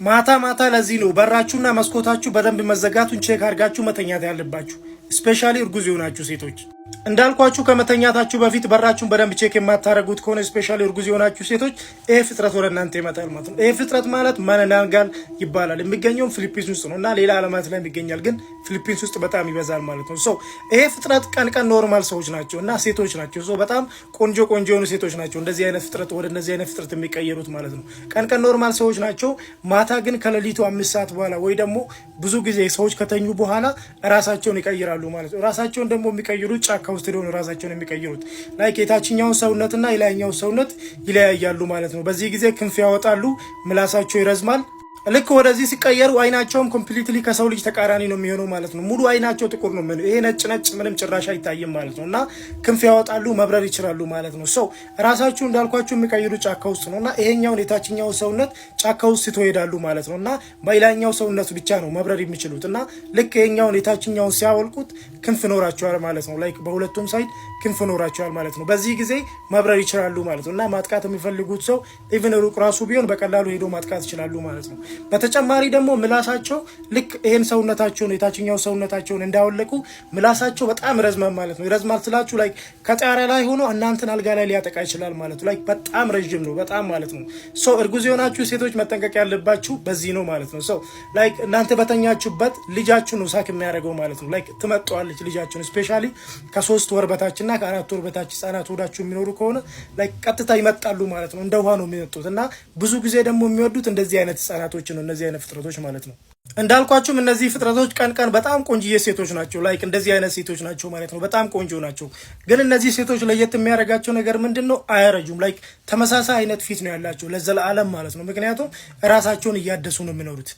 ማታ ማታ ለዚህ ነው በራችሁና መስኮታችሁ በደንብ መዘጋቱን check አድርጋችሁ መተኛት ያለባችሁ፣ especially እርጉዝ የሆናችሁ ሴቶች። እንዳልኳችሁ ከመተኛታችሁ በፊት በራችሁን በደንብ check የማታደርጉት ከሆነ፣ especially እርጉዝ የሆናችሁ ሴቶች፣ ይህ ፍጥረት ወደ እናንተ ይመጣል ማለት ነው። ይህ ፍጥረት ማለት ማናናንጋል ይባላል። የሚገኘውም ፊሊፒንስ ውስጥ ነው እና ሌላ ዓለማት ላይ ይገኛል፣ ግን ፊሊፒንስ ውስጥ በጣም ይበዛል ማለት ነው። So ይሄ ፍጥረት ቀን ቀን normal ሰዎች ናቸው እና ሴቶች ናቸው። So በጣም ቆንጆ ቆንጆ የሆኑ ሴቶች ናቸው እንደዚህ አይነት ፍጥረት ወደ እነዚህ አይነት ፍጥረት የሚቀየሩት ማለት ነው። ቀን ቀን normal ሰዎች ናቸው። ማታ ግን ከሌሊቱ 5 ሰዓት በኋላ ወይ ደግሞ ብዙ ጊዜ ሰዎች ከተኙ በኋላ ራሳቸውን ይቀይራሉ ማለት ነው። ራሳቸውን ደግሞ የሚቀይሩት ጫካ ውስጥ ሄደው ነው ራሳቸውን የሚቀይሩት። Like የታችኛውን ሰውነትና የላይኛውን ሰውነት ይለያያሉ ማለት ነው። በዚህ ጊዜ ክንፍ ያወጣሉ፣ ምላሳቸው ይረዝማል። ልክ ወደዚህ ሲቀየሩ አይናቸውም completely ከሰው ልጅ ተቃራኒ ነው የሚሆነው ማለት ነው። ሙሉ አይናቸው ጥቁር ነው የሚሆነው። ይሄ ነጭ ነጭ ምንም ጭራሽ አይታይም ማለት ነው። እና ክንፍ ያወጣሉ፣ መብረር ይችላሉ ማለት ነው። So ራሳቸው እንዳልኳችሁ የሚቀይሩ ጫካ ውስጥ ነው እና ይሄኛውን የታችኛውን ሰውነት ጫካ ውስጥ ትተው ይሄዳሉ ማለት ነው። እና በላይኛው ሰውነቱ ብቻ ነው መብረር የሚችሉት እና ልክ ይሄኛውን የታችኛውን ሲያወልቁት ክንፍ ኖራቸዋል ማለት ነው። Like በሁለቱም side ክንፍ ኖራቸዋል ማለት ነው። በዚህ ጊዜ መብረር ይችላሉ ማለት ነው። እና ማጥቃት የሚፈልጉት ሰው even ሩቅ ራሱ ቢሆን በቀላሉ ሄዶ ማጥቃት ይችላሉ ማለት ነው። በተጨማሪ ደግሞ ምላሳቸው ልክ ይሄን ሰውነታቸውን የታችኛው ሰውነታቸውን እንዳወለቁ ምላሳቸው በጣም ረዝማል ማለት ነው። ይረዝማል ስላችሁ like ከጣሪያ ላይ ሆኖ እናንተን አልጋ ላይ ሊያጠቃ ይችላል ማለት ነው። Like በጣም ረዥም ነው፣ በጣም ማለት ነው። So እርጉዝ የሆናችሁ ሴቶች መጠንቀቅ ያለባችሁ በዚህ ነው ማለት ነው። So like እናንተ በተኛችሁበት ልጃችሁ ነው suck የሚያደርገው ማለት ነው። Like ትመጠዋለች ልጃችሁን፣ especially ከ3 ወር በታችና ከ4 ወር በታች ህጻናት ሆዳችሁ የሚኖሩ ከሆነ like ቀጥታ ይመጣሉ ማለት ነው። እንደ ውሃ ነው የሚመጡት እና ብዙ ጊዜ ደግሞ የሚወዱት እንደዚህ አይነት ህጻናቶች ነው፣ እነዚህ አይነት ፍጥረቶች ማለት ነው። እንዳልኳችሁም እነዚህ ፍጥረቶች ቀን ቀን በጣም ቆንጅዬ ሴቶች ናቸው። Like እንደዚህ አይነት ሴቶች ናቸው ማለት ነው። በጣም ቆንጆ ናቸው። ግን እነዚህ ሴቶች ለየት የሚያደርጋቸው ነገር ምንድን ነው? አያረጁም። Like ተመሳሳይ አይነት ፊት ነው ያላቸው ለዘላለም ማለት ነው። ምክንያቱም እራሳቸውን እያደሱ ነው የሚኖሩት።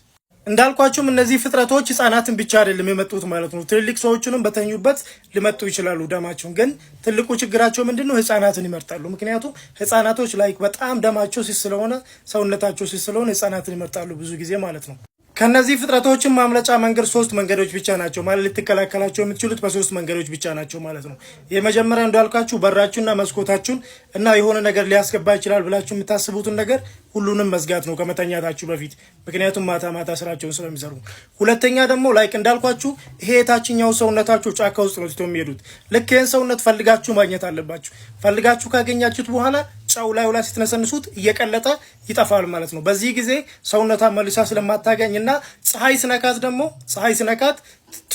እንዳልኳችሁም እነዚህ ፍጥረቶች ህጻናትን ብቻ አይደለም የሚመጡት ማለት ነው። ትልልቅ ሰዎችንም በተኙበት ሊመጡ ይችላሉ ደማቸውን። ግን ትልቁ ችግራቸው ምንድን ነው? ህጻናትን ይመርጣሉ። ምክንያቱም ህጻናቶች like በጣም ደማቸው ስስ ስለሆነ፣ ሰውነታቸው ስስ ስለሆነ ህጻናትን ይመርጣሉ ብዙ ጊዜ ማለት ነው። ከነዚህ ፍጥረቶችን ማምለጫ መንገድ ሶስት መንገዶች ብቻ ናቸው፣ ማለት ልትከላከላቸው የምትችሉት በሶስት መንገዶች ብቻ ናቸው ማለት ነው። የመጀመሪያ እንዳልኳችሁ በራችሁና መስኮታችሁን እና የሆነ ነገር ሊያስገባ ይችላል ብላችሁ የምታስቡትን ነገር ሁሉንም መዝጋት ነው ከመተኛታችሁ በፊት፣ ምክንያቱም ማታ ማታ ስራቸውን ስለሚሰሩ። ሁለተኛ ደግሞ like እንዳልኳችሁ ይሄ የታችኛው ሰውነታቸው ጫካ ውስጥ ነው ትቶ የሚሄዱት። ልክ ይህን ሰውነት ፈልጋችሁ ማግኘት አለባችሁ። ፈልጋችሁ ካገኛችሁት በኋላ ጨው ላዩ ላይ ስትነሰንሱት እየቀለጠ ይጠፋል ማለት ነው። በዚህ ጊዜ ሰውነቷ መልሳ ስለማታገኝ እና ፀሐይ ስነካት ደግሞ ፀሐይ ስነካት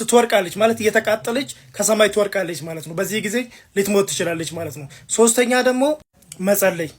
ትወርቃለች ማለት እየተቃጠለች ከሰማይ ትወርቃለች ማለት ነው። በዚህ ጊዜ ልትሞት ትችላለች ማለት ነው። ሶስተኛ ደግሞ መጸለይ።